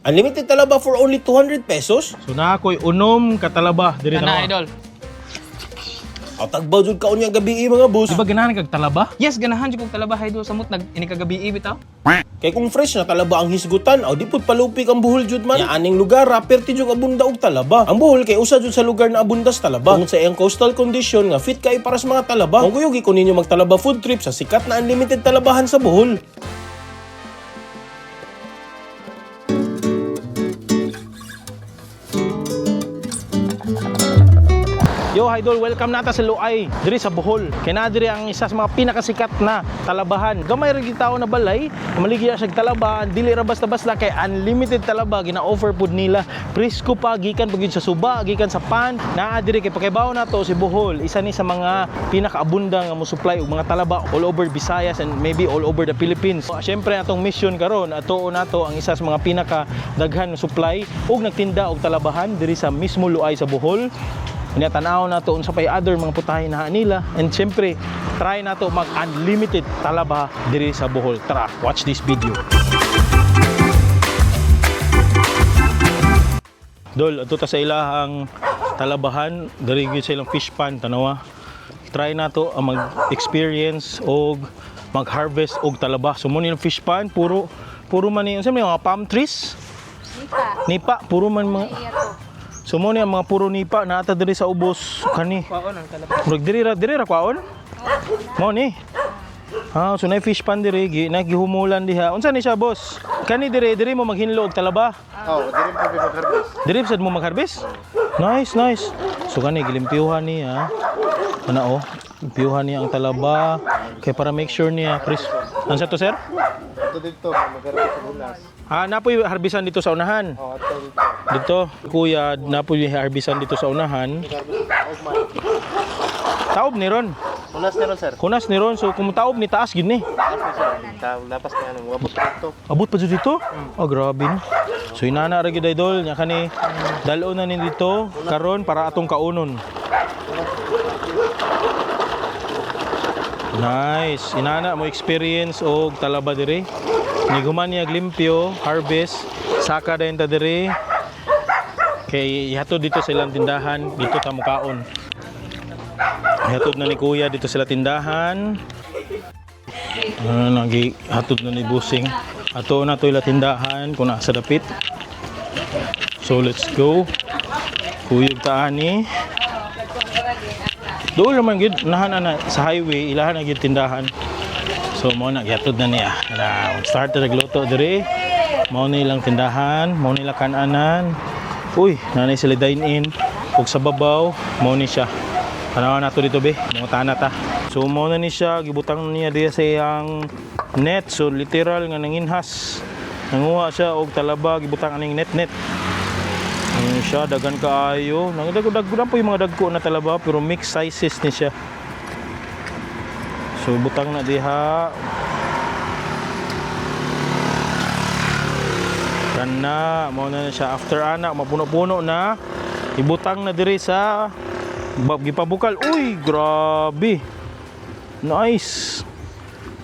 Unlimited talaba for only 200 pesos? So na ako'y unom katalaba diri Kana na. idol. Aw tagbaw jud kaon niyang gabi eh, mga boss. Di ba ganahan kag talaba? Yes, ganahan jud kog talaba idol samot nag ini kagabi bitaw. Kay kung fresh na talaba ang hisgutan, aw di pud palupik ang Bohol jud man. Nya aning lugar ra perti jud abunda og talaba. Ang Bohol kay usa jud sa lugar na abundas talaba. Tungod sa iyang coastal condition nga fit kay para sa mga talaba. Kung kuyugi ko ninyo magtalaba food trip sa sikat na unlimited talabahan sa Bohol. Yo, idol, welcome nata sa Luay, diri sa Bohol. Kay naa diri ang isa sa mga pinakasikat na talabahan. Gamay ra gyud tao na balay, maligya siya talaba, dili ra basta-basta kay unlimited talaba gina-offer pud nila. Presko pa gikan pud gyud sa suba, gikan sa pan. Naa diri kay pakibaw nato si Bohol, isa ni sa mga pinakaabunda nga mo supply og mga talaba all over Visayas and maybe all over the Philippines. So, syempre atong mission karon, ato nato ang isa sa mga pinaka daghan nga supply ug nagtinda og talabahan diri sa mismo Luay sa Bohol. Unya tan-aw nato unsa pay other mga putahe na nila and syempre try nato mag unlimited talaba diri sa Bohol. Tara, watch this video. Dol, ato ta sa ilahang talabahan, diri gyud sa ilang fish pan tanawa. Try nato ang mag-experience og mag-harvest og talaba. So mo ni fish pan puro puro man ni unsa man yung mga palm trees? Nipa. Nipa, puro man mga Iya to. So mo ni ang mga puro nipa naata diri sa ubos kani. Kwaon ang talaba. Murag diri ra kwaon? Mo ni. Ah, so nay fish pan diri gi nagihumulan diha. Unsa ni siya, boss? Kani diri diri mo maghinlo og talaba. Oh, dili pa mag-harvest. Diri sad mo magharvest? Nice, nice. So kani gilimpyuhan niya. Ana oh, limpyuhan niya ang talaba kay para make sure niya Chris. Unsa to, sir? Ato dito mag-harvest sa bunas. Ah, napoy harbisan dito sa unahan. Oh, ato dito. Dito, kuya, napoy harbisan dito sa unahan. Mag-harvest sa ugma. Taob ni ron. Hunas na ron, sir. Kunas ni ron, so kung taob ni taas gid ni. Taas na sir. Lapas na ano, wabot pa dito. Abot pa jud dito? Oh, grabe no. So inana ra gyud idol nya kani dalo na ni dito karon para atong kaunon. Nice. Inana mo experience og talaba diri. Niguman niya limpyo, harvest, saka dayon ta diri. Kay ihatod dito sa ilang tindahan, dito ta mukaon. Ihatod na ni kuya dito sila tindahan. Ano nagi hatod na ni Busing. Ato na to ila tindahan kung nasa dapit. So let's go. Kuyog ta ani. Doon naman gid unahan na sa highway ilahan na gid tindahan. So mo na gihatod na niya. Na start na nagluto diri. Mao ni ilang tindahan, mao nila kananan. Uy, nanay sila dine in. Ug sa babaw, mao ni siya. Tanawa na to dito be, mga tana ta. So mao na ni siya gibutang niya diya sa iyang net. So literal nga nanginhas. Nanguha siya og talaba gibutang aning net net. Ano siya, dagan kaayo. Nangdag-dag po yung mga dagko na talaba pero mixed sizes ni siya. So butang na diha. Kana, mao na na siya after ana mapuno-puno na. Ibutang na diri sa gipabukal. Uy, grabe. Nice.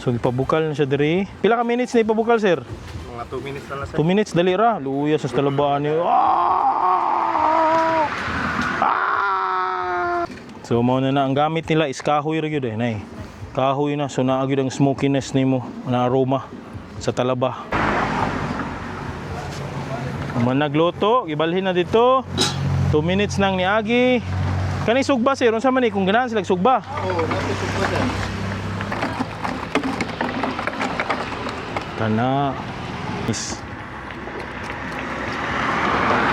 So gipabukal na siya diri. Pila ka minutes na ipabukal, sir? Mga 2 minutes na lang, sir. 2 minutes dali ra. Luya sa talabaan niyo. Ah! Ah! So mao na na ang gamit nila is kahoy ra gyud eh, nay. Kahoy na so naa gyud ang smokiness nimo na aroma sa talaba. Man nagluto, gibalhin na dito. 2 minutes nang niagi. Kani sugba sir, unsa man ni kung ganahan sila sugba? Oh, nato sugba, sir. Kana is Nipa na.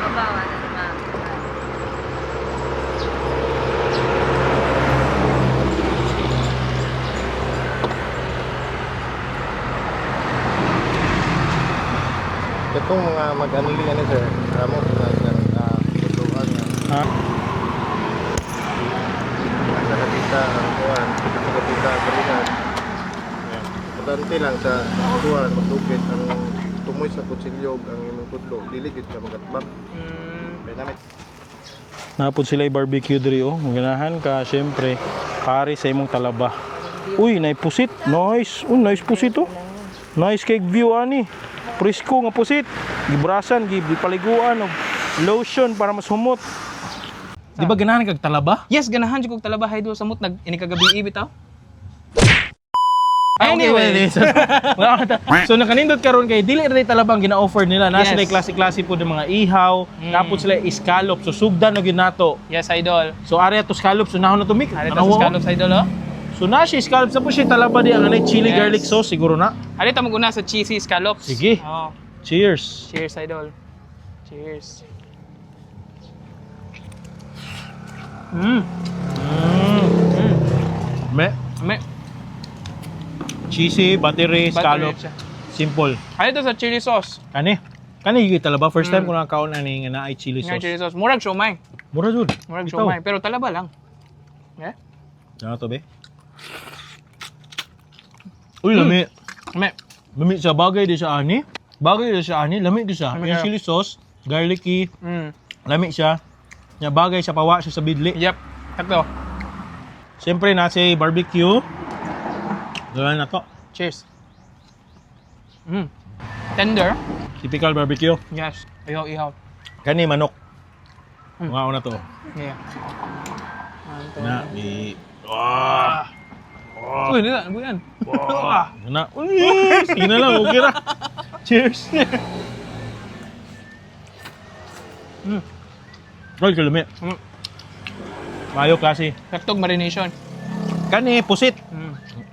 Babawa na ma. Itong mga mag-anuli ano, sir. Ramo nag tutuan nga. ha? Nasa kapita ang kuan, sa kapita ang kalinan. Importante lang sa kuan magdugit ang tumoy sa kutsilyo ug ang imong tudlo, dili gyud ka magatbang. Kaya namit Napod sila yung barbecue diri oh. Maganahan ka syempre pare sa imong talaba. Uy, nay pusit. Nice. Oh, nice pusit oh. Nice cake view ani. Presko nga pusit. Gibrasan, gipaliguan og lotion para mas humot. Di ba ganahan kag talaba? Yes, ganahan jud kog talaba, idol, samot nag inikagabi bitaw. Anyway, so nakanindot karon kay dili ra talaba ang gina-offer nila. Nasa Yes. yes. Klase-klase po ng mga ihaw, napod sila scallop. So sugdan na gyud nato. Yes, idol. So area to scallops, so nahon na to mik. Ari ta sa scallops, idol, oh. So na siya scallops na po siya talaba di ang anay chili garlic sauce siguro na. Ari ta maguna sa cheesy scallops. Sige. Oh, Cheers. cheers, idol. Cheers. Me, Me, cheesy, buttery, scallop. siya. Simple. Ari ta sa chili sauce. Kani? Kani yung talaba first time ko nakakaon ani nga naay chili Nga sauce. chili sauce. Murag siomay. Mura jud. Murag Bitaw. siomay, pero talaba lang. Eh? Ano to be? Uy, lami. Me, Lami siya bagay di siya ani. Bagay di siya ani, lami di siya. Lami Yung siya. chili sauce, garlicky, lami siya. Nya bagay siya pawa siya sa bidli. Yep. Sakto. Siyempre na si barbecue. Gawin na to. Cheers. Tender. Typical barbecue. Yes. Ihaw, ihaw. Kani manok. Mga na to. Yeah. Na di ah. Uy, nila, ano yan? Na. Uy, sige na lang, okay ra. Cheers. Roll kalumi. Mayo klase. Saktog marination. Kani pusit.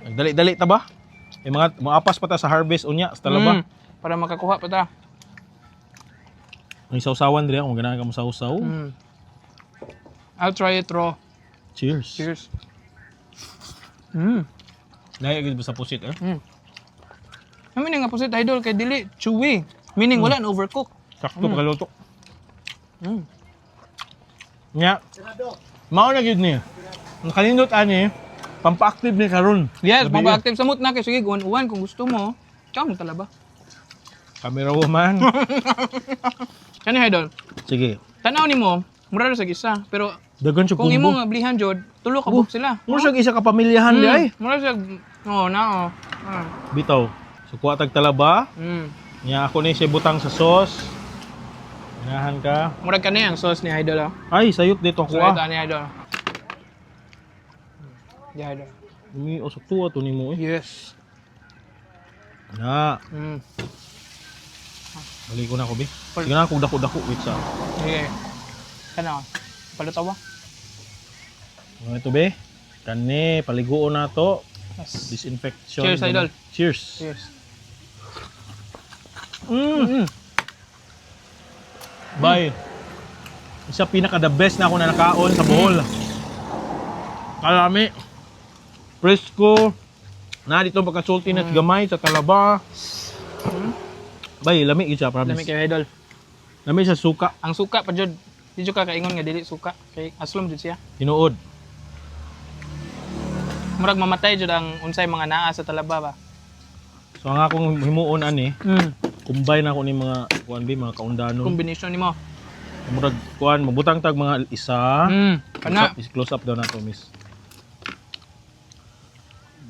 Dali-dali ta ba? Yung mga apas pa ta sa harvest unya sa talaba. Para makakuha pa ta. Ang sausawan diri kung ganahan ka mo sausaw. I'll try it raw. Cheers. Cheers. Lahi gyud ba sa pusit eh? Ano nga pusit, idol, kay dili chewy. Meaning wala na overcook. Sakto pagkaluto. Nya. Mao na gyud ni. Ang kanindot ani, pampa-active ni karon. Yes, Gabi, eh. pang-active samot na kay sige uwan kung gusto mo. Ikaw mo talaba. Camera woman. Kani, idol. Sige. Tanaw nimo, mura ra sa isa, pero Dagan siya kung imo kumbo. nga blihan jud, tulo ka buok sila. Mura siya isa ka pamilyahan di ay. Mura siya, oh na oh. Ah. Bitaw. So kuha tag talaba. Nya ako ni siya butang sa sauce. Ganahan ka. Murag kani ang sauce ni idol oh. Ay, sayot dito So ako ah. ito ni idol. Yeah, idol. Umi usok tuwa to nimo eh. Yes. Na, balik ko na ako be. Sige na ako dako-dako wait sa. Sige. Kana. Palutawa. Ano ito be? Kani paliguon na to. Yes. Disinfection. Cheers, idol. Cheers. Cheers. Bye. Isa pinaka the best na ako na nakaon sa Bohol. Kalami. Presko. Na dito pagkasulti na gamay sa talaba. Bay, lami gyud siya, promise. Lami kay idol. Lami sa suka, Ang suka pa jud. Di jud ka kaingon nga dili suka kay aslom jud siya. tinuod. Murag mamatay jud ang unsay mga naa sa talaba ba. So ang akong himuon ani, combine ako ni mga kuan bi, mga kaundanon. Combination nimo. Murag kuan, mabutang tag mga isa. Kana. Close up daw na to, miss.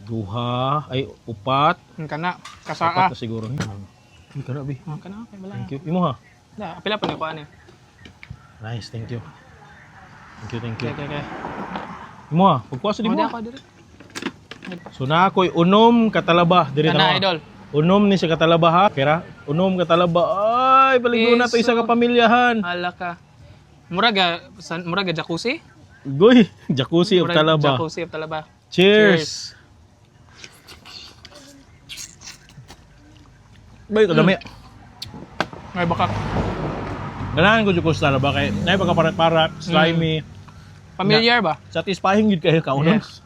Duha, ay upat. Kana Upat kasaa. na siguro. Uy, kana bi. Ah, kana kay wala. Thank you. Imo ha. Da, apila pa ni kuan eh. Nice, thank you. Thank you, thank you. Okay. Imo ha, pagkuha sa Mo di mo. da ha. ako dire. So na ako'y unom katalaba diri Kana na. idol. Unom ni siya katalaba ha. Kera, unom katalaba. Ay, paligo na to isa ka pamilyahan. Hala ka. Murag murag jacuzzi? Goy, jacuzzi of Murag talaba. Jacuzzi of talaba. Cheers. Bay, kadami. Ay baka Ganahan ko jud ko sa talaba kay nay pagkaparat-parat, slimy. familiar ba? Satisfying jud kayo kaunon. Yes.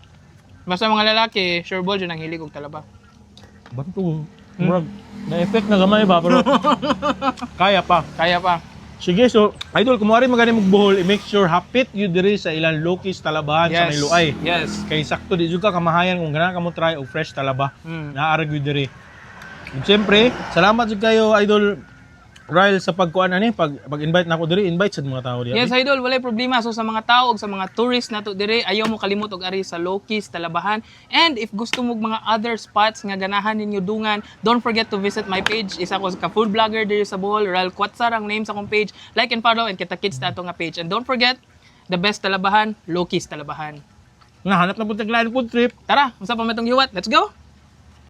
Basta mga lalaki, sure ball jud ang hilig og talaba. Banto. Murag na-effect na gamay ba pero kaya pa. Kaya pa. Sige, so idol kung mo magani mong buhol, i-make sure hapit yun diri sa ilang lokis talabahan sa may luay. Yes. Kay sakto di jud ka kamahayan kung ganahan ka mo try og fresh talaba. Naarag yun diri. Ug siyempre, salamat jud kayo idol Ryle, sa pagkuan ani, pag invite nako diri, invite sad mga tao diha. Yes, idol, walay problema. So sa mga tao ug sa mga tourists nato dire, ayaw mo kalimot og ari sa Lokis, Talabahan. And if gusto mo og mga other spots nga ganahan ninyo dungan, don't forget to visit my page. Isa ko ka food vlogger diri sa Bohol, Ral Quatsar ang name sa akong page. Like and follow and kita kits na ato nga page. And don't forget, the best Talabahan, Lokis Talabahan. Nahanap na pud taglain food trip. Tara, unsa pa man tong hiwat? Let's go.